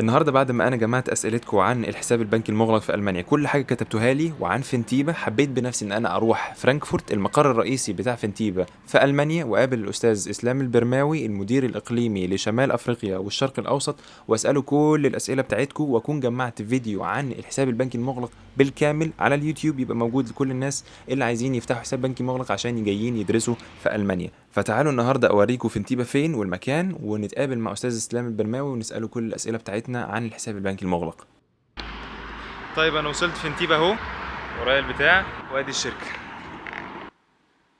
النهارده بعد ما انا جمعت اسئلتكم عن الحساب البنكي المغلق في المانيا، كل حاجة كتبتوها لي وعن Fintiba، حبيت بنفسي ان انا اروح فرانكفورت المقر الرئيسي بتاع Fintiba في المانيا، واقابل الاستاذ اسلام البرماوي المدير الاقليمي لشمال افريقيا والشرق الاوسط، واساله كل الاسئلة بتاعتكم، واكون جمعت فيديو عن الحساب البنكي المغلق بالكامل على اليوتيوب، يبقى موجود لكل الناس اللي عايزين يفتحوا حساب بنكي مغلق عشان جايين يدرسوا في المانيا. فتعالوا النهارده اوريكم Fintiba فين والمكان، ونتقابل مع استاذ اسلام البرماوي ونساله كل الاسئلة بتاعتنا عن الحساب البنكي المغلق. طيب انا وصلت Fintiba اهو، ورايا البتاع وادي الشركة.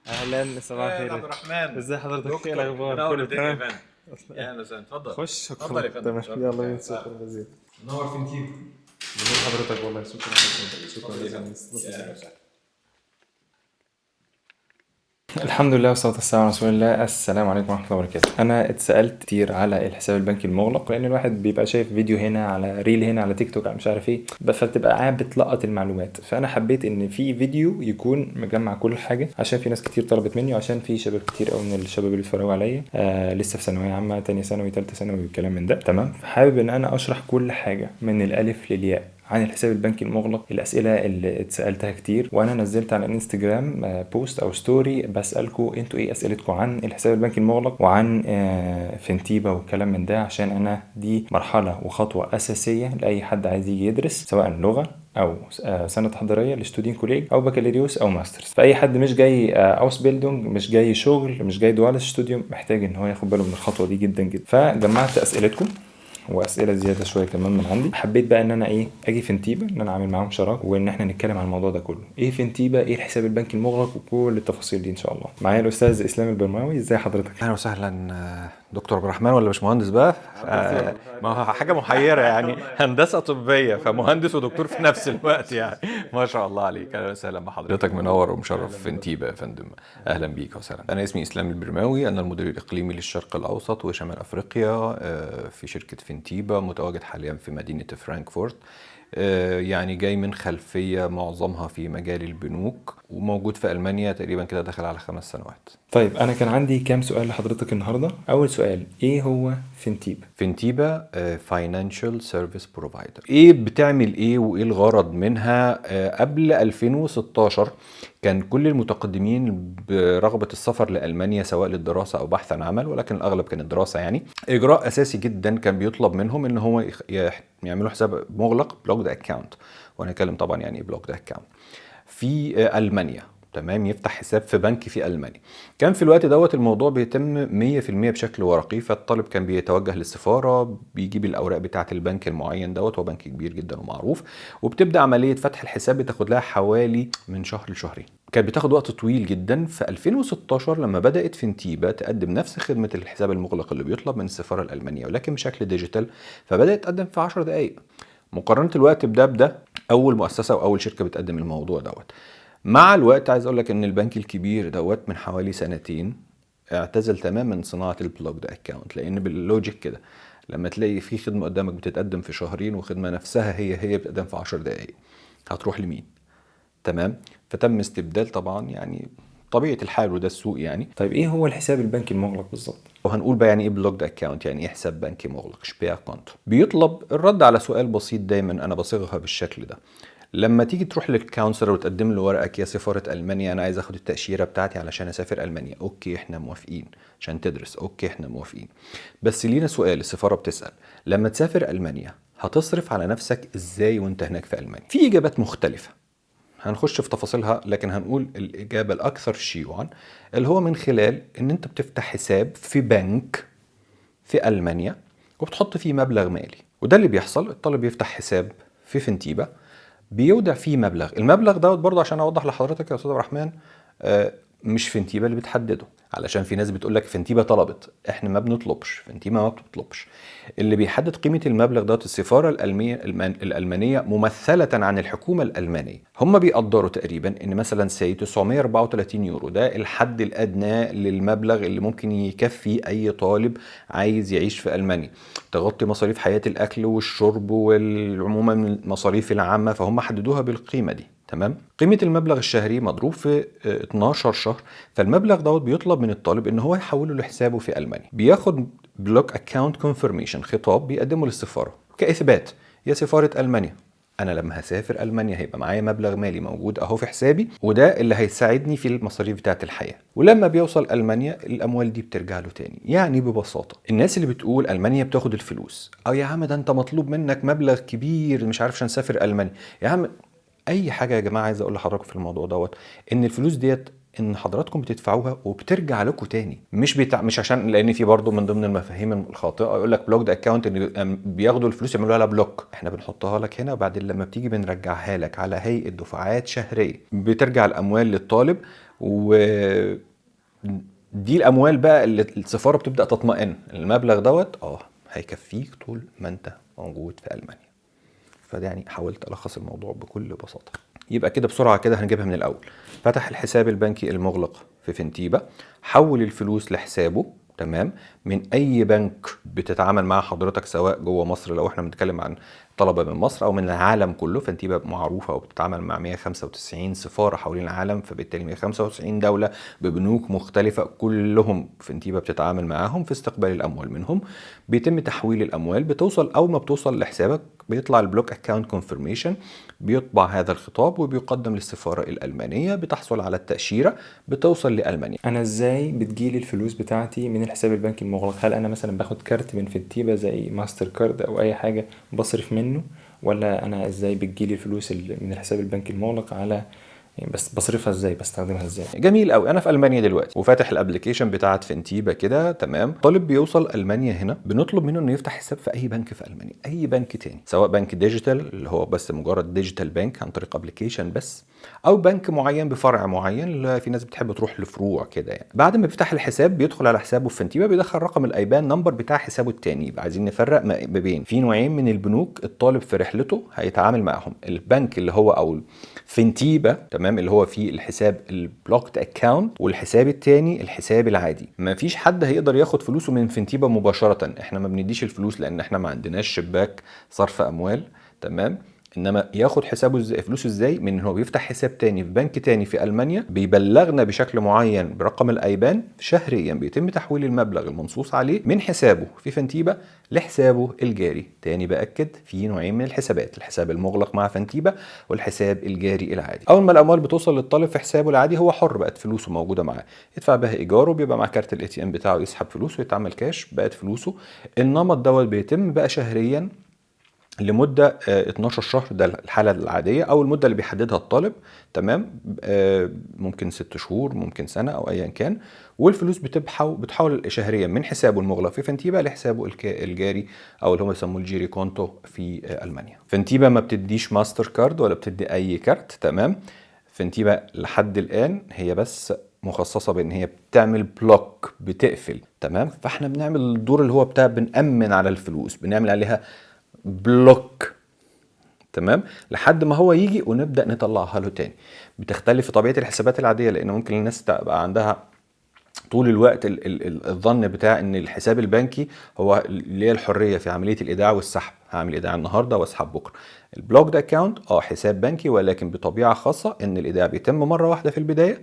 اهلا، صباح الخير عبد الرحمن، ازي حضرتك؟ دكتور، ايه الاخبار؟ منور كله الدنيا يا تمام؟ فندم. اهلا وسهلا، اتفضل. خش. اتفضل يا فندم. تمام، شرف. يلا بينا. شكرا جزيلا. نور Fintiba. جميل حضرتك والله، شكرا جزيلا، شكرا اتفضل يا جزيلا. فندم. يا اهلا وسهلا. الحمد لله والصلاة والسلام على رسول الله. السلام عليكم ورحمة الله وبركاته. أنا اتسألت كتير على الحساب البنكي المغلق، لأن الواحد بيبقى شايف فيديو هنا، على reel هنا، على تيك توك، على مش عارف إيه، فبتبقى قاعد بتلقط المعلومات. فأنا حبيت إن في فيديو يكون مجمع كل حاجة، عشان في ناس كتير طلبت مني، وعشان في شباب كتير قوي من الشباب اللي بيتفرجوا عليا لسه في ثانوية عامة، تانية ثانوي، تالتة ثانوي والكلام من ده. تمام، فحابب إن أنا أشرح كل حاجة من الألف للياء عن الحساب البنكي المغلق، الأسئلة اللي اتسألتها كتير، وأنا نزلت على الانستجرام post أو story بسألكم انتوا إيه أسئلتكم عن الحساب البنكي المغلق وعن Fintiba والكلام من ده، عشان أنا دي مرحلة وخطوة أساسية لأي حد عايز يجي يدرس، سواء لغة أو سنة تحضيرية ل Studienkolleg أو بكالوريوس أو masters. فأي حد مش جاي Ausbildung، مش جاي شغل، مش جاي duales Studium، محتاج إن هو ياخد باله من الخطوة دي جدا جدا. فجمعت أسئلتكم واسئلة زيادة شوية كمان من عندي. حبيت بقى ان انا ايه اجي Fintiba، ان انا عامل معاهم شراكة، وان احنا نتكلم عن الموضوع ده كله، ايه Fintiba، ايه الحساب البنكي المغلق، وكل التفاصيل دي ان شاء الله. معايا الاستاذ اسلام البرماوي. ازي حضرتك؟ اهلا وسهلا دكتور عبد الرحمن ولا باشمهندس بقى؟ ما هو حاجة محيره يعني، هندسة طبية فمهندس ودكتور في نفس الوقت يعني، ما شاء الله عليك. اهلا وسهلا بحضرتك، منور ومشرف Fintiba يا فندم. اهلا بيك وسهلا. انا اسمي اسلام البرماوي، انا المدير الاقليمي للشرق الاوسط وشمال افريقيا في شركة Fintiba، متواجد حاليا في مدينة فرانكفورت. يعني جاي من خلفية معظمها في مجال البنوك، وموجود في ألمانيا تقريبا كده داخل على 5 سنوات. طيب أنا كان عندي كام سؤال لحضرتك النهاردة. أول سؤال، إيه هو Fintiba؟ Fintiba financial service provider. إيه بتعمل إيه وإيه الغرض منها؟ قبل 2016 كان كل المتقدمين برغبة السفر لألمانيا سواء للدراسة أو بحث عن عمل، ولكن الأغلب كان الدراسة، يعني إجراء أساسي جدا كان بيطلب منهم إن هو يعملوا حساب مغلق، blocked account، وهنتكلم طبعا يعني ايه blocked account في ألمانيا. تمام، يفتح حساب في بنك في ألمانيا. كان في الوقت دوت الموضوع بيتم 100% بشكل ورقي، فالطالب كان بيتوجه للسفارة، بيجيب الأوراق بتاعة البنك المعين دوت، هو بنك كبير جدا ومعروف، وبتبدأ عملية فتح الحساب بتاخد لها حوالي من شهر لشهرين، كانت بتاخد وقت طويل جدا. في 2016 لما بدأت Fintiba تقدم نفس خدمة الحساب المغلق اللي بيطلب من السفارة الألمانية ولكن بشكل digital، فبدأت تقدم في 10 دقايق. مقارنة الوقت بده بده، أول مؤسسة وأول شركة بتقدم الموضوع دوت. مع الوقت عايز اقول لك ان البنك الكبير دوت من حوالي سنتين اعتزل تماما صناعة ال blocked account، لان بال logic كده لما تلاقي في خدمة قدامك بتتقدم في شهرين وخدمه نفسها هي هي بتتقدم في 10 دقائق، هتروح لمين؟ تمام، فتم استبدال طبعا يعني طبيعة الحال وده السوق يعني. طيب ايه هو الحساب البنكي المغلق بالظبط؟ وهنقول بقى يعني ايه blocked account، يعني ايه حساب بنكي مغلق، Sperrkonto. بيطلب الرد على سؤال بسيط دايما انا بصيغها بالشكل ده، لما تيجي تروح لل counselor وتقدم له ورقك يا سفارة ألمانيا، أنا عايز أخد التأشيرة بتاعتي علشان أسافر ألمانيا، okay إحنا موافقين، عشان تدرس، okay إحنا موافقين، بس لينا سؤال السفارة بتسأل، لما تسافر ألمانيا هتصرف على نفسك إزاي وأنت هناك في ألمانيا؟ في إجابات مختلفة هنخش في تفاصيلها، لكن هنقول الإجابة الأكثر شيوعا اللي هو من خلال إن أنت بتفتح حساب في بنك في ألمانيا وبتحط فيه مبلغ مالي، وده اللي بيحصل. الطالب بيفتح حساب في Fintiba بيودع فيه مبلغ، المبلغ دوت برضه عشان اوضح لحضرتك يا استاذ عبد الرحمن مش Fintiba اللي بتحدده، علشان في ناس بتقول لك Fintiba طلبت، احنا ما بنطلبش، Fintiba ما بتطلبش. اللي بيحدد قيمة المبلغ دوت السفارة الالمانية ممثلة عن الحكومة الالمانية، هم بيقدروا تقريبا ان مثلا say 934 يورو ده الحد الادنى للمبلغ اللي ممكن يكفي اي طالب عايز يعيش في المانيا، تغطي مصاريف حياة الاكل والشرب والعموما المصاريف العامة، فهم حددوها بالقيمة دي. تمام، قيمة المبلغ الشهري مضروب في 12 شهر، فالمبلغ دوت بيطلب من الطالب ان هو يحوله لحسابه في المانيا، بياخد block account confirmation، خطاب بيقدمه للسفاره. كاثبات يا سفارة المانيا، انا لما هسافر المانيا هيبقى معايا مبلغ مالي موجود اهو في حسابي، وده اللي هيساعدني في المصاريف بتاعه الحياة. ولما بيوصل المانيا الاموال دي بترجع له تاني. يعني ببساطة الناس اللي بتقول المانيا بتاخد الفلوس، او يا عم ده انت مطلوب منك مبلغ كبير مش عارف عشان تسافر المانيا، يا عم اي حاجة. يا جماعة عايز اقول لحضراتكم في الموضوع دوت ان الفلوس ديت ان حضراتكم بتدفعوها وبترجع لكم تاني، مش عشان، لان في برضو من ضمن المفاهيم الخاطئة يقول لك blocked account ان بياخدوا الفلوس يعملوها لها block. احنا بنحطها لك هنا وبعدين لما بتيجي بنرجعها لك على هيئة دفعات شهرية، بترجع الاموال للطالب. و دي الاموال بقى اللي السفارة بتبدا تطمئن المبلغ دوت هيكفيك طول ما انت موجود في المانيا. فده يعني حاولت الخص الموضوع بكل بساطة. يبقى كده بسرعة كده هنجيبها من الاول. فتح الحساب البنكي المغلق في Fintiba، حول الفلوس لحسابه، تمام، من اي بنك بتتعامل مع حضرتك، سواء جوه مصر لو احنا بنتكلم عن طلبه من مصر او من العالم كله. Fintiba معروفة وبتتعامل مع 195 سفارة حوالين العالم، فبالتالي 195 دولة ببنوك مختلفة كلهم Fintiba بتتعامل معاهم في استقبال الاموال منهم. بيتم تحويل الاموال، بتوصل اول ما بتوصل لحسابك بيطلع ال block account confirmation، بيطبع هذا الخطاب وبيقدم للسفاره الالمانية، بتحصل على التاشيره، بتوصل لالمانيا. انا ازاي بتجيلي الفلوس بتاعتي من الحساب البنكي المغلق؟ هل انا مثلا باخد كارت من Fintiba زي ماستر كارد او اي حاجة بصرف منه، ولا انا ازاي بتجيلي الفلوس من الحساب البنكي المغلق على بس بصرفها ازاي، بستخدمها ازاي؟ جميل قوي. انا في المانيا دلوقتي وفاتح ال application بتاعت Fintiba كده، تمام. طالب بيوصل المانيا هنا بنطلب منه انه يفتح حساب في اي بنك في المانيا، اي بنك تاني، سواء بنك digital اللي هو بس مجرد digital bank عن طريق application بس، او بنك معين بفرع معين، في ناس بتحب تروح لفروع كده يعني. بعد ما بيفتح الحساب بيدخل على حسابه في Fintiba، بيدخل رقم ال IBAN number بتاع حسابه التاني. يبقى عايزين نفرق ما بين في نوعين من البنوك الطالب في رحلته هيتعامل معاهم، البنك اللي هو او Fintiba، تمام، اللي هو فيه الحساب ال blocked account، والحساب التاني الحساب العادي. ما فيش حد هيقدر ياخد فلوسه من Fintiba مباشرة، احنا ما بنديش الفلوس لان احنا ما عندناش شباك صرف اموال، تمام. انما ياخد حسابه ازاي، فلوسه ازاي؟ من ان هو بيفتح حساب تاني في بنك تاني في المانيا، بيبلغنا بشكل معين برقم ال IBAN، شهريا بيتم تحويل المبلغ المنصوص عليه من حسابه في Fintiba لحسابه الجاري. تاني باكد في نوعين من الحسابات، الحساب المغلق مع Fintiba والحساب الجاري العادي. اول ما الاموال بتوصل للطالب في حسابه العادي هو حر، بقت فلوسه موجودة معاه، يدفع بها ايجارة، بيبقى معاه كارت ال ATM بتاعه، يسحب فلوسه، يتعمل كاش، بقت فلوسه. النمط دوت بيتم بقى شهريا لمدة 12 شهر، ده الحالة العادية أو المدة اللي بيحددها الطالب، تمام، ممكن 6 شهور، ممكن سنة أو أيا كان. والفلوس بتحول شهريا من حسابه المغلق في Fintiba لحسابه الجاري أو اللي هم يسموه ال Girokonto في ألمانيا. Fintiba ما بتديش ماستر كارد ولا بتدي أي كارت، تمام. Fintiba لحد الآن هي بس مخصصة بإن هي بتعمل block، بتقفل، تمام. فإحنا بنعمل الدور اللي هو بتاع بنأمن على الفلوس، بنعمل عليها block، تمام، لحد ما هو يجي ونبدا نطلعها له تاني. بتختلف في طبيعة الحسابات العادية، لان ممكن الناس تبقى عندها طول الوقت الظن بتاع ان الحساب البنكي هو ليه الحرية في عملية الايداع والسحب، هعمل ايداع النهارده واسحب بكره. ال blocked account حساب بنكي، ولكن بطبيعة خاصة ان الايداع بيتم مرة واحدة في البداية،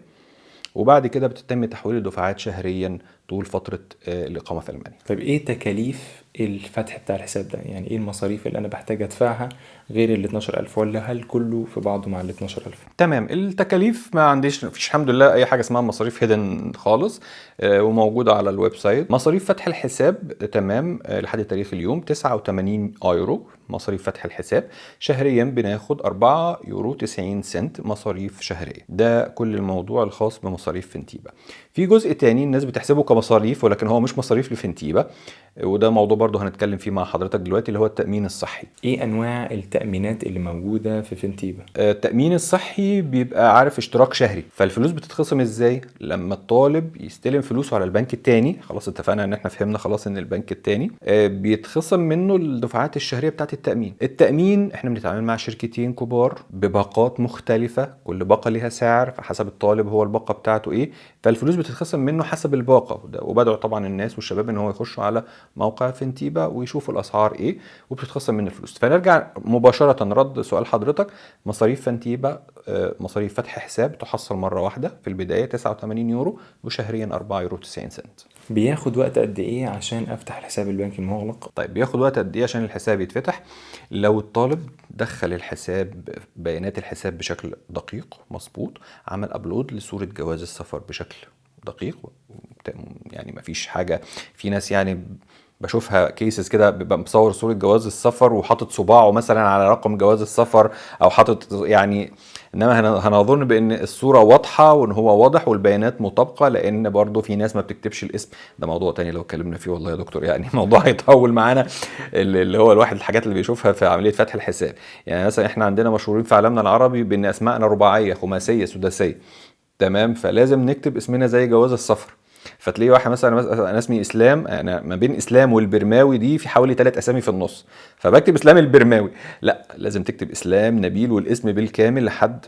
وبعد كده بتتم تحويل الدفعات شهريا طول فترة الاقامة في المانيا. طيب ايه تكاليف الفتح بتاع الحساب ده؟ يعني ايه المصاريف اللي انا بحتاج ادفعها غير ال 12000، ولا هل كله في بعضه مع ال 12000؟ تمام، التكاليف ما عنديش، مفيش الحمد لله اي حاجة اسمها مصاريف hidden خالص، وموجودة على ال website. مصاريف فتح الحساب، تمام، لحد تاريخ اليوم 89 ايرو مصاريف فتح الحساب. شهريا بناخد 4 يورو 90 سنت مصاريف شهرية. ده كل الموضوع الخاص بمصاريف Fintiba. في جزء تاني الناس بتحسبه كمصاريف ولكن هو مش مصاريف ل Fintiba، وده موضوع برضه هنتكلم فيه مع حضرتك دلوقتي، اللي هو التأمين الصحي. ايه انواع التأمينات اللي موجودة في Fintiba؟ التأمين الصحي بيبقى عارف اشتراك شهري، فالفلوس بتتخصم ازاي؟ لما الطالب يستلم فلوسه على البنك التاني، خلاص اتفقنا ان احنا فهمنا خلاص ان البنك التاني بيتخصم منه الدفعات الشهرية بتاعت التأمين. التأمين احنا بنتعامل مع شركتين كبار بباقات مختلفة، كل باقة ليها سعر، فحسب الطالب هو الباقة بتاعته ايه، فالفلوس بتتخصم منه حسب الباقة. وبدعو طبعا الناس والشباب ان هو يخشوا على موقع Fintiba ويشوفوا الاسعار ايه وبتتخصم من الفلوس. فنرجع مباشرة رد سؤال حضرتك، مصاريف Fintiba مصاريف فتح حساب تحصل مرة واحدة في البداية 89 يورو، وشهريا 4 يورو 90 سنت. بياخد وقت قد ايه عشان افتح الحساب البنكي المغلق؟ طيب بياخد وقت قد ايه عشان الحساب يتفتح؟ لو الطالب دخل الحساب، بيانات الحساب بشكل دقيق مظبوط، عمل upload لصورة جواز السفر بشكل دقيق، يعني مفيش حاجة. في ناس يعني بشوفها cases كده بيبقى مصور صورة جواز السفر وحاطط صباعه مثلا على رقم جواز السفر او حاطط يعني، انما هنظن بان الصورة واضحة وان هو واضح والبيانات مطابقة، لان برضو في ناس ما بتكتبش الاسم. ده موضوع تاني لو اتكلمنا فيه والله يا دكتور، يعني موضوع هيطول معانا، اللي هو الواحد الحاجات اللي بيشوفها في عملية فتح الحساب. يعني مثلا احنا عندنا مشهورين في عالمنا العربي بان اسمائنا رباعية خماسية سداسية، تمام، فلازم نكتب اسمنا زي جواز السفر. فتلاقي واحد مثلا انا اسمي اسلام، انا ما بين اسلام والبرماوي دي في حوالي 3 اسامي في النص، فبكتب اسلام البرماوي. لا، لازم تكتب اسلام نبيل والاسم بالكامل لحد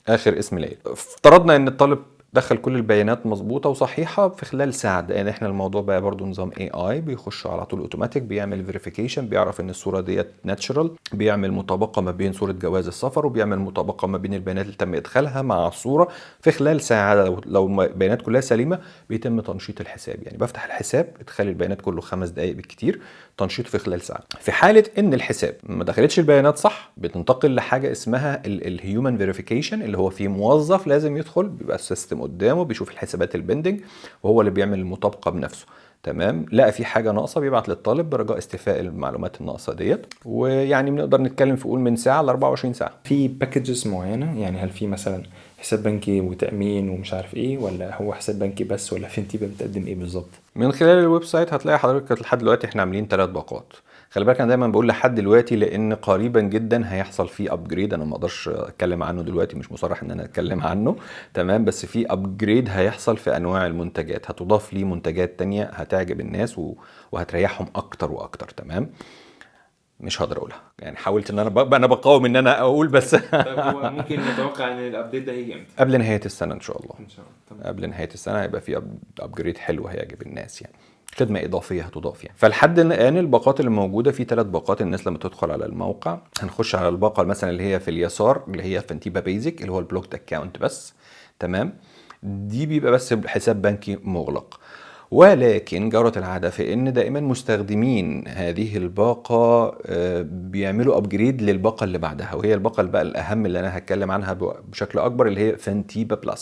اخر اسم العيلة. افترضنا ان الطالب دخل كل البيانات مظبوطة وصحيحه في خلال ساعة، لان احنا الموضوع بقى برضو نظام AI بيخش على طول اوتوماتيك، بيعمل verification، بيعرف ان الصورة ديت natural، بيعمل مطابقه ما بين صوره جواز السفر وبيعمل مطابقه ما بين البيانات اللي تم ادخالها مع الصورة. في خلال ساعة لو البيانات كلها سليمة بيتم تنشيط الحساب. يعني بفتح الحساب، ادخال البيانات كله 5 دقائق بالكتير، تنشيط في خلال ساعة. في حاله ان الحساب ما دخلتش البيانات صح، بتنتقل لحاجة اسمها ال human verification، اللي هو في موظف لازم يدخل، بيبقى ال system قدامه بيشوف الحسابات ال pending وهو اللي بيعمل المطابقة بنفسه. تمام، لقى في حاجة ناقصه بيبعت للطالب برجاء استيفاء المعلومات الناقصة ديت. ويعني بنقدر نتكلم في قول من ساعة ل 24 ساعة. في packages معينة؟ يعني هل في مثلا حساب بنكي وتامين ومش عارف ايه، ولا هو حساب بنكي بس، ولا فينتيبا بتقدم ايه بالظبط؟ من خلال ال website هتلاقي حضرتك لحد دلوقتي احنا عاملين 3 باقات. خلي بالك انا دايما بقول لحد دلوقتي لان قريبا جدا هيحصل فيه upgrade، انا ما اقدرش اتكلم عنه دلوقتي، مش مصرح ان انا اتكلم عنه، تمام، بس في upgrade هيحصل في انواع المنتجات، هتضاف ليه منتجات تانية هتعجب الناس وهتريحهم اكتر واكتر، تمام. مش هقدر اقولها، يعني حاولت ان انا انا بقاوم ان انا اقول بس. طيب هو ممكن نتوقع ان ال update ده هيجي امتى؟ قبل نهاية السنة ان شاء الله. ان شاء الله، تمام. قبل نهاية السنة هيبقى في upgrade حلو هيعجب الناس، يعني خدمة اضافية هتضاف يعني. فلحد الان الباقات اللي موجودة في 3 باقات. الناس لما تدخل على الموقع هنخش على الباقه مثلا اللي هي في اليسار اللي هي فانتيبا basic اللي هو ال blocked account بس، تمام، دي بيبقى بس حساب بنكي مغلق. ولكن جرت العادة في ان دائما مستخدمين هذه الباقه بيعملوا upgrade للباقه اللي بعدها، وهي الباقه اللي بقى الاهم اللي انا هتكلم عنها بشكل اكبر اللي هي فانتيبا plus.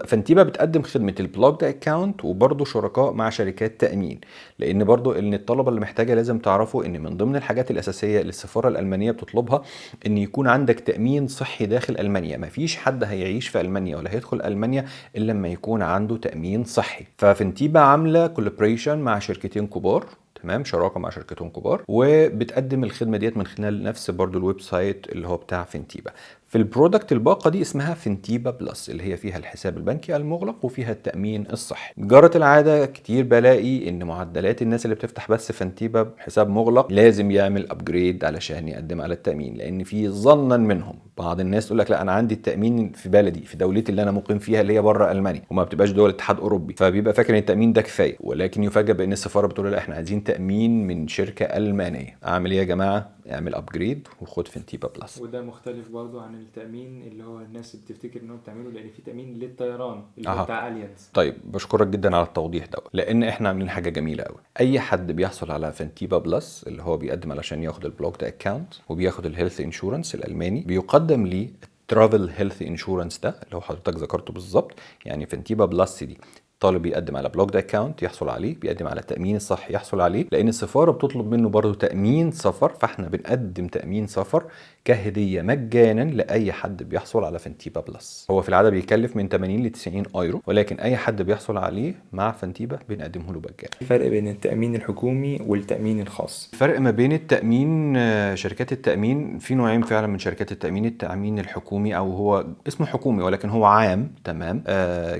فانتيبا بتقدم خدمة ال blocked account وبرضه شركاء مع شركات تامين، لان برضه ان الطلبة اللي محتاجه لازم تعرفوا ان من ضمن الحاجات الاساسية اللي السفارة الالمانية بتطلبها ان يكون عندك تامين صحي داخل المانيا. مفيش حد هيعيش في المانيا ولا هيدخل المانيا الا لما يكون عنده تامين صحي. ففانتيبا عامله collaboration مع شركتين كبار، تمام، شراكة مع شركتين كبار، وبتقدم الخدمة ديت من خلال نفس برضو ال website اللي هو بتاع فانتيبا. في ال product الباقه دي اسمها فانتيبا plus اللي هي فيها الحساب البنكي المغلق وفيها التامين الصحي. جرت العادة كتير بلاقي ان معدلات الناس اللي بتفتح بس فانتيبا حساب مغلق لازم يعمل upgrade علشان يقدم على التامين، لان في ظنا منهم بعض الناس تقول لك لا انا عندي التامين في بلدي، في دولتي اللي انا مقيم فيها اللي هي بره المانيا وما بتبقاش دول اتحاد اوروبي، فبيبقى فاكر ان التامين ده كفاية، ولكن يفاجئ بان السفارة بتقول لا احنا عايزين تامين من شركة المانية. اعمل ايه يا جماعة؟ اعمل upgrade وخد فانتيبا plus. وده مختلف برضو عن التامين اللي هو الناس بتفتكر ان هو بتعمله، لان في تامين للطيران اللي هو بتاع اليانز. طيب بشكرك جدا على التوضيح ده، لان احنا عاملين حاجة جميلة قوي. اي حد بيحصل على فانتيبا plus اللي هو بيقدم علشان ياخد ال blocked account وبياخد ال health insurance الالماني، بيقدم ليه travel health insurance ده اللي هو حضرتك ذكرته بالظبط. يعني فانتيبا plus دي طالب بيقدم على blocked account يحصل عليه، بيقدم على التامين الصحي يحصل عليه، لان السفارة بتطلب منه برضه تامين سفر، فاحنا بنقدم تامين سفر كهدية مجانا لاي حد بيحصل على فانتيبا plus. هو في العادة بيكلف من 80 ل 90 ايرو، ولكن اي حد بيحصل عليه مع فانتيبا بنقدمه له مجانا. الفرق بين التامين الحكومي والتامين الخاص؟ الفرق ما بين التامين، شركات التامين في نوعين فعلا من شركات التامين، التامين الحكومي او هو اسمه حكومي ولكن هو عام، تمام،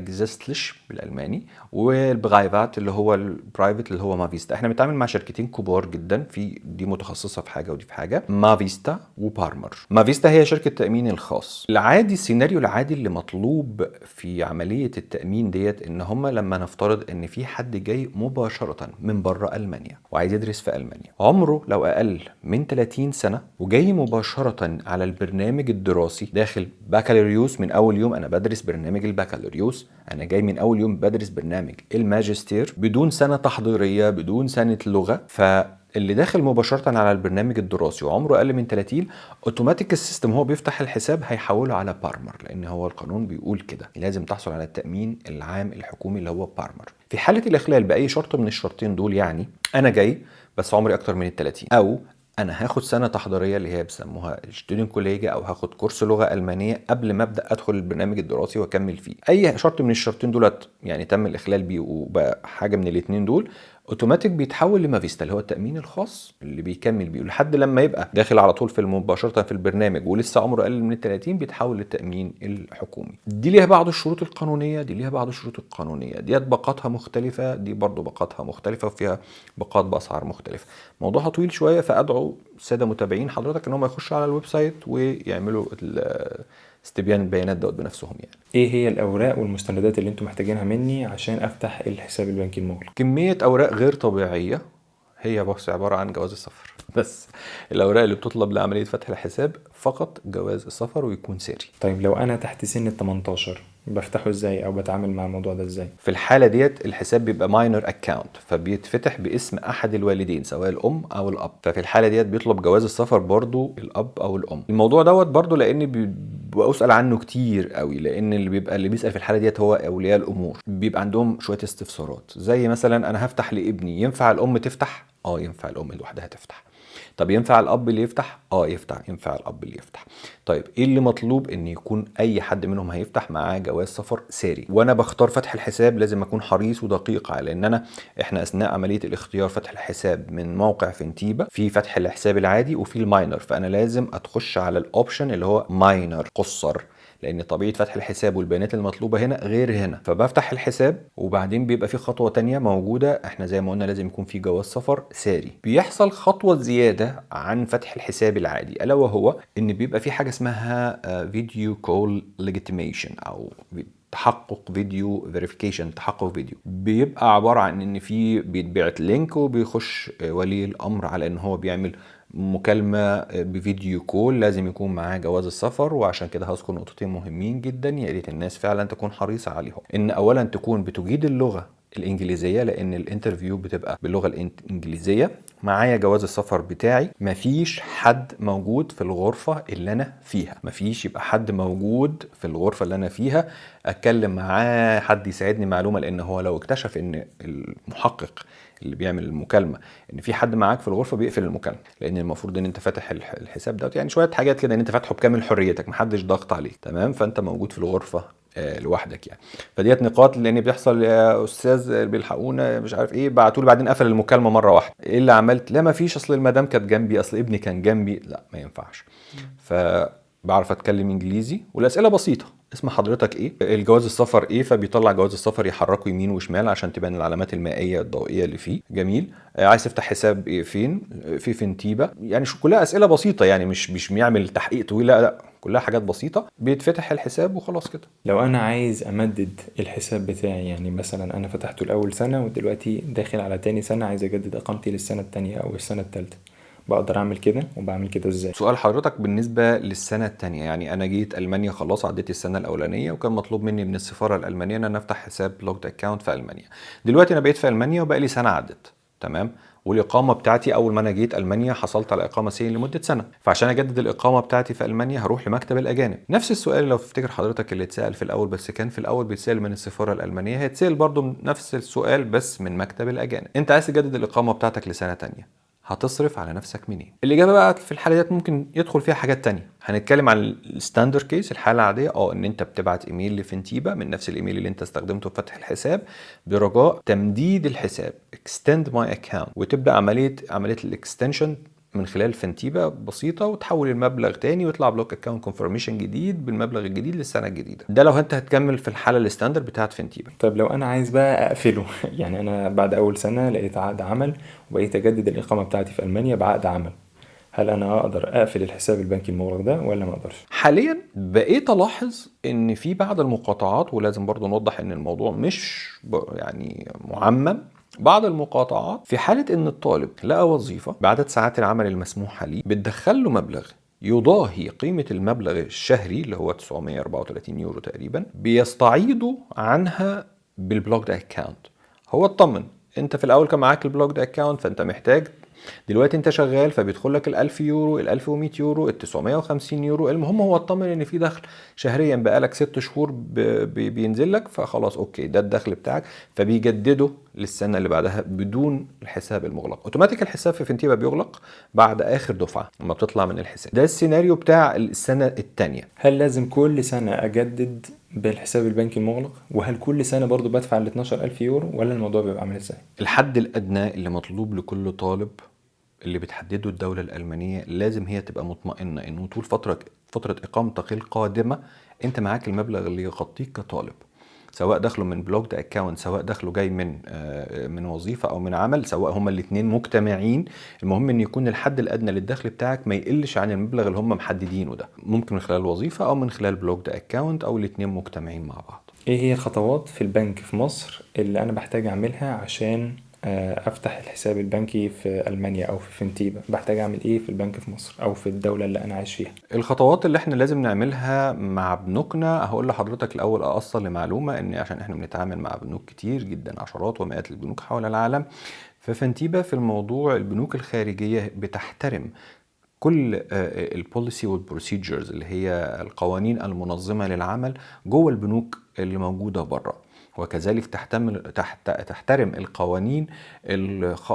gesetzlich بالالماني، وال privat اللي هو ال private اللي هو مافيستا. احنا بنتعامل مع شركتين كبار جدا، في دي متخصصة في حاجة ودي في حاجة، مافيستا وبارمر. مافيستا هي شركة التامين الخاص العادي. السيناريو العادي اللي مطلوب في عملية التامين ديت ان هم لما نفترض ان في حد جاي مباشرة من بره المانيا وعايز يدرس في المانيا، عمره لو اقل من 30 سنة وجاي مباشرة على البرنامج الدراسي داخل بكالوريوس من اول يوم، انا بدرس برنامج البكالوريوس انا جاي من اول يوم بدرس برنامج الماجستير بدون سنة تحضيرية، بدون سنة لغه. فاللي داخل مباشرة على البرنامج الدراسي وعمره اقل من 30، اوتوماتيك ال system هو بيفتح الحساب هيحوله على بارمر، لان هو القانون بيقول كده لازم تحصل على التامين العام الحكومي اللي هو بارمر. في حاله الاخلال باي شرط من الشرطين دول، يعني انا جاي بس عمري اكتر من ال 30، او انا هاخد سنة تحضيرية اللي هي بيسموها Studienkolleg، او هاخد كورس لغة المانية قبل ما ابدا ادخل البرنامج الدراسي واكمل فيه، اي شرط من الشرطين دولت يعني تم الاخلال بيه وبقى حاجة من الاثنين دول، اوتوماتيك بيتحول لمافيستا اللي هو التامين الخاص اللي بيكمل بيه لحد لما يبقى داخل على طول في مباشرة في البرنامج ولسه عمره اقل من ال 30 بيتحول للتامين الحكومي. دي ليها بعض الشروط القانونية، دي ليها بعض الشروط القانونية، ديت باقاتها مختلفة، دي برضو باقاتها مختلفة وفيها باقات باسعار مختلفة. موضوعها طويل شوية، فادعو السادة متابعين حضرتك ان هم يخشوا على ال website ويعملوا استبيان البيانات دوت بنفسهم. يعني ايه هي الاوراق والمستندات اللي انتم محتاجينها مني عشان افتح الحساب البنكي المغلق؟ كمية اوراق غير طبيعية، هي بس عبارة عن جواز السفر بس. الاوراق اللي بتطلب لعملية فتح الحساب فقط جواز السفر ويكون ساري. طيب لو انا تحت سن ال 18 بفتحه ازاي او بتعامل مع الموضوع ده ازاي؟ في الحالة ديت الحساب بيبقى minor account، فبيتفتح باسم احد الوالدين سواء الام او الاب، ففي الحالة ديت بيطلب جواز السفر برضو الاب او الام. الموضوع دوت برضو لان بسال عنه كتير قوي، لان اللي بيسال في الحالة ديت هو اولياء الامور، بيبقى عندهم شوية استفسارات زي مثلا انا هفتح لابني، ينفع الام تفتح؟ ينفع الام لوحدها تفتح. طب ينفع الاب اللي يفتح؟ يفتح، ينفع الاب اللي يفتح. طيب ايه اللي مطلوب؟ ان يكون اي حد منهم هيفتح معاه جواز سفر ساري. وانا بختار فتح الحساب لازم اكون حريص ودقيق، على ان احنا اثناء عملية الاختيار فتح الحساب من موقع فينتيبا في فتح الحساب العادي وفي ال minor، فانا لازم اتخش على ال option اللي هو minor قصر، لان طبيعة فتح الحساب والبيانات المطلوبة هنا غير هنا. فبفتح الحساب وبعدين بيبقى في خطوة تانية موجودة، احنا زي ما قلنا لازم يكون في جواز سفر ساري. بيحصل خطوة زيادة عن فتح الحساب العادي، الا وهو ان بيبقى في حاجة اسمها video call legitimation او تحقق فيديو verification، تحقق فيديو. بيبقى عبارة عن ان في بيتبعت link وبيخش ولي الامر على ان هو بيعمل مكالمة ب video call، لازم يكون معاه جواز السفر. وعشان كده هذكر نقطتين مهمين جدا يا ريت الناس فعلا تكون حريصة عليهم، ان اولا تكون بتجيد اللغة الانجليزية لان ال interview بتبقى باللغة الانجليزية، معايا جواز السفر بتاعي، مفيش حد موجود في الغرفة اللي انا فيها، مفيش يبقى حد موجود في الغرفة اللي انا فيها اتكلم معاه، حد يساعدني معلومة، لان هو لو اكتشف ان المحقق اللي بيعمل المكالمة ان في حد معاك في الغرفة بيقفل المكالمة، لان المفروض ان انت فاتح الحساب دوت، يعني شوية حاجات كده ان انت فاتحة بكامل حريتك، محدش ضاغط عليك، تمام؟ فانت موجود في الغرفة لوحدك يعني. فديت نقاط، لان بيحصل يا استاذ بيلحقونا مش عارف ايه، بعتوا لي بعدين قفل المكالمة مرة واحدة، ايه اللي عملت؟ لا ما فيش، اصل المدام كانت جنبي، اصل ابني كان جنبي، لا ما ينفعش. فبعرف اتكلم انجليزي، والاسئلة بسيطة، اسم حضرتك ايه، الجواز السفر ايه، فبيطلع جواز السفر يحركه يمين وشمال عشان تبان العلامات المائية الضوئية اللي فيه، جميل. عايز تفتح حساب ايه، فين، في فينتيبا، يعني كلها اسئلة بسيطة، يعني مش بيعمل تحقيق طويل، لا كلها حاجات بسيطة، بيتفتح الحساب وخلاص كده. لو انا عايز امدد الحساب بتاعي، يعني مثلا انا فتحته الاول سنة ودلوقتي داخل على تاني سنة، عايز اجدد اقامتي للسنة التانية او السنة التالتة، بقدر اعمل كده؟ وبعمل كده ازاي؟ سؤال حضرتك بالنسبة للسنة الثانية، يعني انا جيت المانيا خلاص عديت السنة الاولانية وكان مطلوب مني من السفارة الالمانية ان انا افتح حساب blocked account في المانيا. دلوقتي انا بقيت في المانيا وبقى لي سنة عدت، تمام؟ والاقامة بتاعتي اول ما انا جيت المانيا حصلت على اقامه C لمدة سنة، فعشان اجدد الاقامة بتاعتي في المانيا هروح لمكتب الاجانب. نفس السؤال لو تفتكر حضرتك اللي اتسال في الاول، بس كان في الاول بيتسال من السفارة الالمانية، هيتسال برضو نفس السؤال بس من مكتب الاجانب. انت عايز تجدد الاقامة بتاعتك لسنه ثانية، هتصرف على نفسك منين؟ الاجابة بقى في الحالة ديت ممكن يدخل فيها حاجات تانية. هنتكلم عن ال standard case، الحالة العادية، ان انت بتبعت ايميل لفنتيبا من نفس الايميل اللي انت استخدمته في فتح الحساب برجاء تمديد الحساب، extend my account، وتبدا عملية ال extension من خلال فنتيبا بسيطة، وتحول المبلغ تاني ويطلع block account confirmation جديد بالمبلغ الجديد للسنة الجديدة. ده لو انت هتكمل في الحالة ال standard بتاعت فنتيبا. طيب لو انا عايز بقى اقفله، يعني انا بعد اول سنة لقيت عقد عمل وبقيت اجدد الاقامة بتاعتي في المانيا بعقد عمل، هل انا اقدر اقفل الحساب البنكي المغلق ده ولا ما اقدرش؟ حاليا بقيت الاحظ ان في بعض المقاطعات، ولازم برضو نوضح ان الموضوع مش يعني معمم، بعض المقاطعات في حالة إن الطالب لقى وظيفة بعدد ساعات العمل المسموحة ليه بتدخل له مبلغ يضاهي قيمة المبلغ الشهري اللي هو 934 يورو تقريبا، بيستعيضوا عنها بال blocked account. هو اطمن، انت في الاول كان معاك ال blocked account، فانت محتاج دلوقتي انت شغال، فبيدخل لك ال 1000 يورو، ال 1100 يورو، ال 950 يورو. المهم هو اطمن ان في دخل شهريا بقالك 6 شهور بينزل لك، فخلاص okay ده الدخل بتاعك، فبيجدده للسنة اللي بعدها بدون الحساب المغلق. اوتوماتيك الحساب في Fintiba بيغلق بعد اخر دفعه لما بتطلع من الحساب. ده السيناريو بتاع السنة الثانية. هل لازم كل سنة اجدد بالحساب البنكي المغلق؟ وهل كل سنة برضو بدفع ال 12000 يورو، ولا الموضوع بيبقى عامل ازاي؟ الحد الادنى اللي مطلوب لكل طالب اللي بتحدده الدولة الألمانية، لازم هي تبقى مطمئنة إنه طول فترة إقامتك القادمة أنت معاك المبلغ اللي يغطيك كطالب، سواء دخله من blocked account، سواء دخله جاي من وظيفة أو من عمل، سواء هما الاتنين مجتمعين. المهم إن يكون الحد الأدنى للدخل بتاعك ما يقلش عن المبلغ اللي هما محددينه ده، ممكن من خلال وظيفة أو من خلال blocked account أو الاتنين مجتمعين مع بعض. إيه هي الخطوات في البنك في مصر اللي أنا بحتاج أعملها عشان افتح الحساب البنكي في المانيا او في Fintiba؟ بحتاج اعمل ايه في البنك في مصر او في الدولة اللي انا عايش فيها؟ الخطوات اللي احنا لازم نعملها مع بنوكنا، هقول لحضرتك الاول اصل لمعلومه ان عشان احنا بنتعامل مع بنوك كتير جدا، عشرات ومئات البنوك حول العالم، ف Fintiba في الموضوع البنوك الخارجية بتحترم كل ال policy وال procedures اللي هي القوانين المنظمة للعمل جوه البنوك اللي موجودة بره، وكذلك تحترم القوانين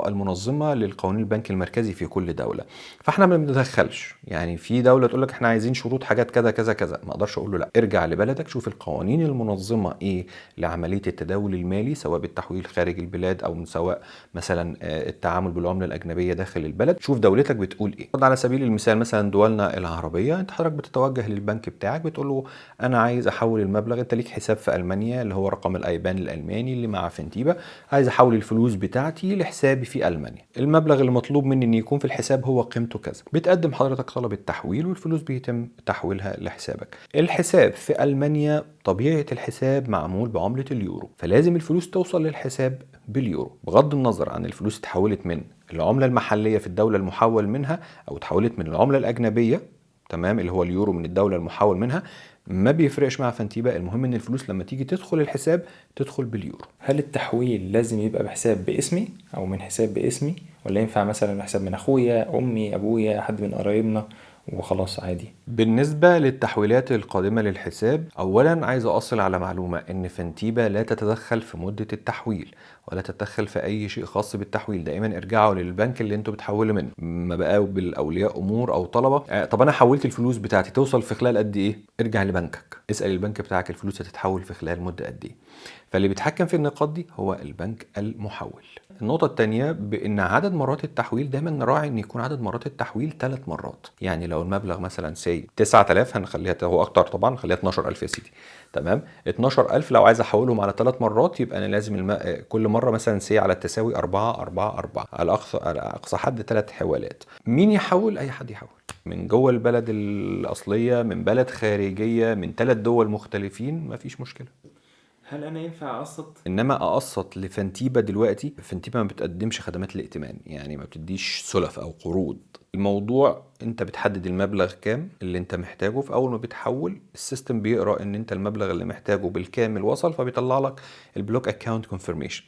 المنظمة للقوانين البنك المركزي في كل دولة. فاحنا ما بنتدخلش، يعني في دولة تقول لك احنا عايزين شروط حاجات كذا كذا كذا، ما اقدرش اقول له لا، ارجع لبلدك شوف القوانين المنظمة ايه لعملية التداول المالي، سواء بالتحويل خارج البلاد او من سواء مثلا التعامل بالعملة الأجنبية داخل البلد، شوف دولتك بتقول ايه. على سبيل المثال مثلا دولنا العربية، انت حضرتك بتتوجه للبنك بتاعك بتقول له انا عايز احول المبلغ، انت ليك حساب في ألمانيا اللي هو رقم ال IBAN الالماني اللي مع Fintiba، عايز احول الفلوس بتاعتي لحسابي في المانيا، المبلغ اللي مطلوب مني ان يكون في الحساب هو قيمته كذا، بتقدم حضرتك طلب التحويل والفلوس بيتم تحويلها لحسابك. الحساب في المانيا طبيعة الحساب معمول بعمله اليورو، فلازم الفلوس توصل للحساب باليورو، بغض النظر عن الفلوس اتحولت من العملة المحلية في الدولة المحول منها او اتحولت من العملة الاجنبية، تمام، اللي هو اليورو من الدولة المحول منها، ما بيفرقش مع Fintiba، المهم ان الفلوس لما تيجي تدخل الحساب تدخل باليورو. هل التحويل لازم يبقى بحساب باسمي او من حساب باسمي، ولا ينفع مثلا حساب من اخويا، امي، ابويا، حد من قرايبنا وخلاص عادي؟ بالنسبة للتحويلات القادمة للحساب، أولا عايز أصل على معلومة إن Fintiba لا تتدخل في مدة التحويل ولا تتدخل في أي شيء خاص بالتحويل، دائما ارجعوا للبنك اللي انتوا بتحولوا منه، ما بقى بالأولياء أمور أو طلبة. طب أنا حولت الفلوس بتاعتي توصل في خلال قد إيه؟ ارجع لبنكك، اسأل البنك بتاعك الفلوس هتتحول في خلال مدة قد إيه. فاللي بيتحكم في النقاط دي هو البنك المحول. النقطة الثانية بإن عدد مرات التحويل دايما نراعي إن يكون عدد مرات التحويل 3 مرات، يعني لو المبلغ مثلا say 9000 هنخليها، هو أكتر طبعا، نخليها 12000 يا سيدي، تمام، 12000 لو عايز أحولهم على 3 مرات يبقى أنا لازم كل مرة مثلا say على التساوي 4 4 4، على أقصى حد 3 حوالات. مين يحول؟ أي حد يحول، من جوه البلد الأصلية، من بلد خارجية، من 3 دول مختلفين، مفيش مشكلة. هل انا ينفع اقسط؟ انما اقسط ل Fintiba دلوقتي، Fintiba ما بتقدمش خدمات الائتمان، يعني ما بتديش سلف او قروض. الموضوع انت بتحدد المبلغ كام اللي انت محتاجه، فاول ما بتحول ال system بيقرا ان انت المبلغ اللي محتاجه بالكامل وصل، فبيطلع لك ال block account confirmation.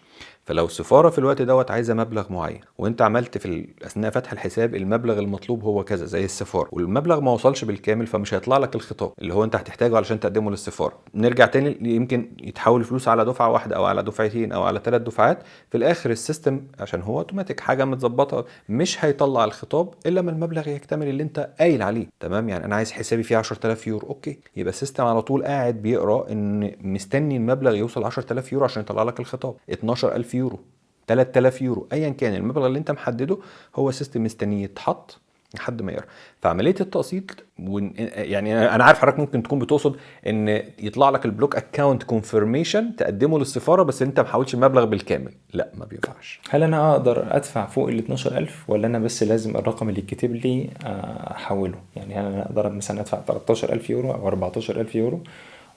فلو السفارة في الوقت دوت عايزه مبلغ معين وانت عملت في اثناء فتح الحساب المبلغ المطلوب هو كذا زي السفارة، والمبلغ ما وصلش بالكامل، فمش هيطلع لك الخطاب اللي هو انت هتحتاجه علشان تقدمه للسفاره. نرجع تاني، يمكن يتحول الفلوس على دفعه واحدة او على دفعتين او على 3 دفعات، في الاخر ال system عشان هو اوتوماتيك حاجة متظبطه مش هيطلع الخطاب الا لما المبلغ يكتمل اللي انت قايل عليه، تمام. يعني انا عايز حسابي فيه 10000 يورو، okay، يبقى ال system على طول قاعد بيقرا ان مستني المبلغ يوصل 10000 يورو عشان يطلع لك الخطاب، 12000 يورو، 3000 يورو، ايا كان المبلغ اللي انت محددة هو ال system مستنيه يتحط لحد ما يقرا. فعملية التقسيط يعني انا عارف حضرتك ممكن تكون بتقصد ان يطلع لك ال block account confirmation تقدمه للسفاره بس انت ما حاولتش المبلغ بالكامل، لا ما بينفعش. هل انا اقدر ادفع فوق ال 12000 ولا انا بس لازم الرقم اللي يتكتب لي احوله؟ يعني هل انا اقدر مثلا ادفع 13000 يورو او 14000 يورو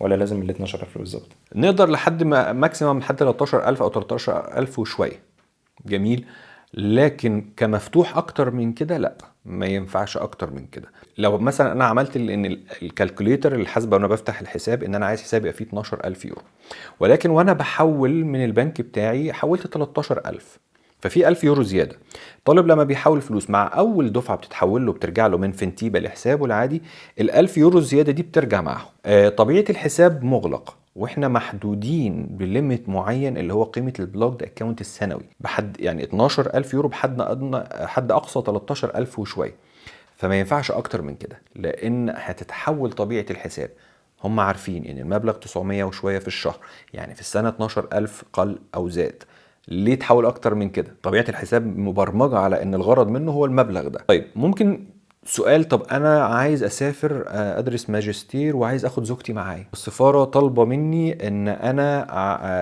ولا لازم ال 12000 بالظبط؟ نقدر لحد ما maximum لحد 13000 او 13000 وشوية، جميل، لكن كمفتوح اكتر من كده لا. ما ينفعش اكتر من كده. لو مثلا انا عملت ان ال calculator الحاسبة وانا بفتح الحساب ان انا عايز حساب يبقى فيه 12000 يورو، ولكن وانا بحول من البنك بتاعي حولت 13000، ففي 1000 يورو زيادة. الطالب لما بيحول فلوس مع اول دفعه بتتحول له بترجع له من Fintiba لحسابه العادي، ال1000 يورو الزيادة دي بترجع معه. طبيعة الحساب مغلق واحنا محدودين ب limit معين اللي هو قيمة ال blocked account السنوي بحد يعني 12000 يورو بحد ادنى، حد اقصى 13000 وشوية، فما ينفعش اكتر من كده لان هتتحول طبيعة الحساب. هم عارفين ان المبلغ 900 وشوية في الشهر، يعني في السنة 12000 قل او زاد، ليه تحول اكتر من كده؟ طبيعة الحساب مبرمجه على ان الغرض منه هو المبلغ ده. طيب ممكن سؤال، طب انا عايز اسافر ادرس ماجستير وعايز اخد زوجتي معايا، السفارة طالبه مني ان انا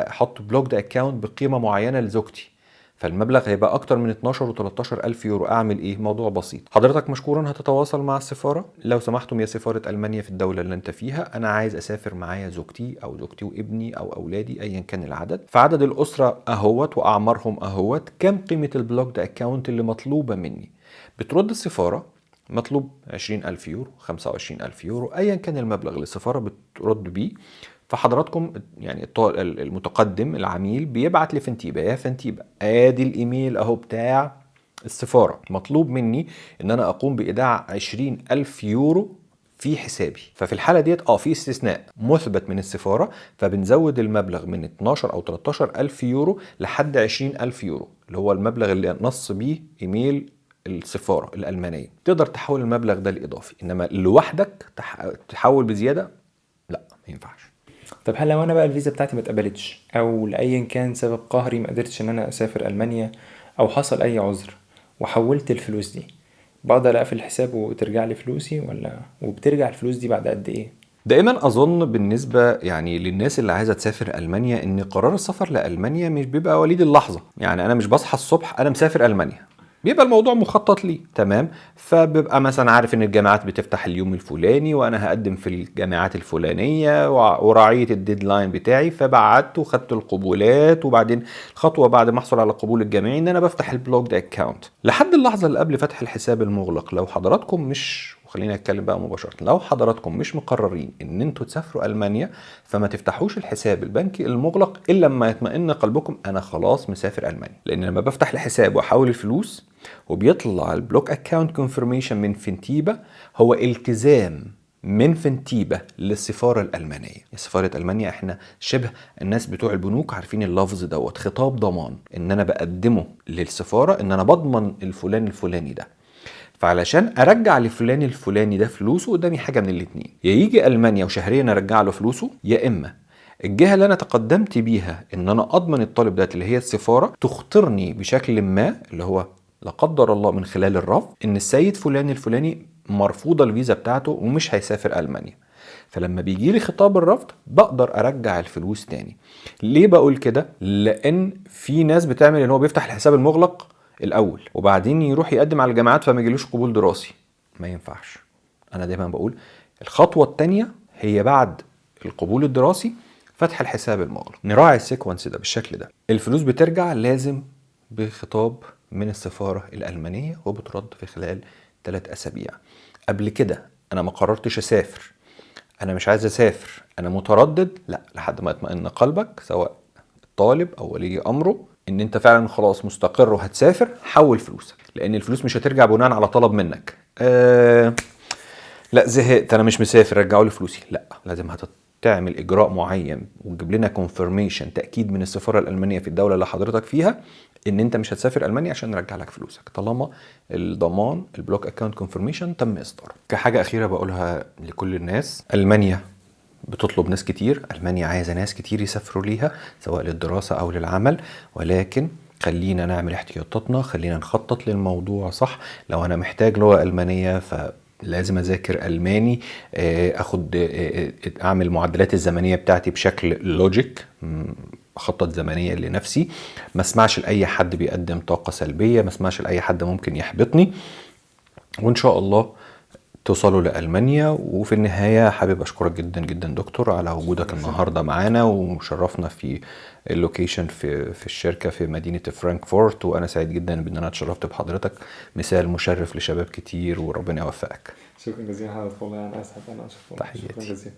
احط blocked account بقيمة معينة لزوجتي، فالمبلغ هيبقى اكتر من 12 و13 الف يورو، اعمل ايه؟ موضوع بسيط، حضرتك مشكورا هتتواصل مع السفارة، لو سمحتم يا سفارة المانيا في الدولة اللي انت فيها انا عايز اسافر معايا زوجتي او زوجتي وابني او اولادي ايا كان العدد، فعدد الاسرة اهوت واعمارهم اهوت، كام قيمة ال blocked account اللي مطلوبه مني؟ بترد السفارة مطلوب 20000 يورو، 25000 يورو، ايا كان المبلغ اللي السفارة بترد بيه. فحضراتكم يعني المتقدم العميل بيبعت ل Fintiba، يا Fintiba ادي الايميل اهو بتاع السفارة، مطلوب مني ان انا اقوم بايداع 20000 يورو في حسابي. ففي الحالة ديت في استثناء مثبت من السفارة، فبنزود المبلغ من 12 او 13000 يورو لحد 20000 يورو اللي هو المبلغ اللي نص بيه ايميل السفارة الالمانية. تقدر تحول المبلغ ده الاضافي، انما لوحدك تحول بزيادة لا، ما ينفعش. طب هل لو انا بقى الفيزا بتاعتي ما اتقبلتش او لايا كان سبب قهري ما قدرتش ان انا اسافر المانيا او حصل اي عذر وحولت الفلوس دي، بقدر اقفل الحساب وترجع لي فلوسي ولا؟ وبترجع الفلوس دي بعد قد ايه؟ دائما اظن بالنسبة يعني للناس اللي عايزه تسافر المانيا ان قرار السفر لالمانيا مش بيبقى وليد اللحظة، يعني انا مش بصحى الصبح انا مسافر المانيا، بيبقى الموضوع مخطط ليه، تمام؟ فبيبقى مثلا عارف ان الجامعات بتفتح اليوم الفلاني وانا هقدم في الجامعات الفلانية وراعيه ال deadline بتاعي، فبعت وخدت القبولات، وبعدين خطوة بعد ما احصل على القبول الجامعي ان انا بفتح ال blocked account. لحد اللحظة اللي قبل فتح الحساب المغلق، لو حضراتكم مش، وخلينا نتكلم بقى مباشرة، لو حضراتكم مش مقررين ان انتوا تسافروا المانيا فما تفتحوش الحساب البنكي المغلق الا لما يطمئن قلبكم انا خلاص مسافر المانيا. لان لما بفتح الحساب واحول الفلوس وبيطلع ال block account confirmation من Fintiba، هو التزام من Fintiba للسفارة الألمانية. سفارة ألمانيا احنا شبه الناس بتوع البنوك عارفين اللفظ دوت، خطاب ضمان ان انا بقدمه للسفارة ان انا بضمن الفلان الفلاني ده. فعلشان ارجع لفلان الفلاني ده فلوسه قدامي حاجة من الاتنين، يا يجي المانيا وشهريا ارجع له فلوسه، يا اما الجهة اللي انا تقدمت بيها ان انا اضمن الطالب ده اللي هي السفارة تخطرني بشكل ما اللي هو لا قدر الله من خلال الرفض ان السيد فلان الفلاني مرفوضة الفيزا بتاعته ومش هيسافر المانيا. فلما بيجي لي خطاب الرفض بقدر ارجع الفلوس تاني. ليه بقول كده؟ لان في ناس بتعمل ان هو بيفتح الحساب المغلق الاول وبعدين يروح يقدم على الجامعات فما يجيلوش قبول دراسي. ما ينفعش. انا دايما بقول الخطوة الثانية هي بعد القبول الدراسي فتح الحساب المغلق. نراعي ال sequence ده بالشكل ده. الفلوس بترجع لازم بخطاب من السفارة الالمانية وبترد في خلال 3 اسابيع. قبل كده انا ما قررتش اسافر، انا مش عايز اسافر، انا متردد، لا، لحد ما يطمئن قلبك سواء الطالب او ولي امره ان انت فعلا خلاص مستقر وهتسافر، حول فلوسك، لان الفلوس مش هترجع بناء على طلب منك. لا زهقت انا مش مسافر رجعوا لي فلوسي، لا، لازم هتعمل اجراء معين وتجيب لنا confirmation تاكيد من السفارة الالمانية في الدولة اللي حضرتك فيها ان انت مش هتسافر المانيا عشان نرجع لك فلوسك، طالما الضمان ال block account confirmation تم اصداره. كحاجة اخيرة بقولها لكل الناس، المانيا بتطلب ناس كتير، المانيا عايزه ناس كتير يسافروا ليها سواء للدراسة او للعمل، ولكن خلينا نعمل احتياطاتنا، خلينا نخطط للموضوع صح. لو انا محتاج لغة المانية فلازم اذاكر الماني، اخد اعمل المعادلات الزمنية بتاعتي بشكل logic، خطط زمنية لنفسي، ما اسمعش لاي حد بيقدم طاقة سلبية، ما اسمعش لاي حد ممكن يحبطني، وان شاء الله توصلوا لألمانيا. وفي النهاية حابب أشكرك جدا جدا دكتور على وجودك النهاردة معانا وشرفنا في ال location في الشركة في مدينة فرانكفورت، وأنا سعيد جدا بأن أنا اتشرفت بحضرتك، مثال مشرف لشباب كتير، وربنا يوفقك. شكرا جزيلا حضرتك والله، أنا أسعد، أنا أشرف. تحياتي. شكرا جزيلا.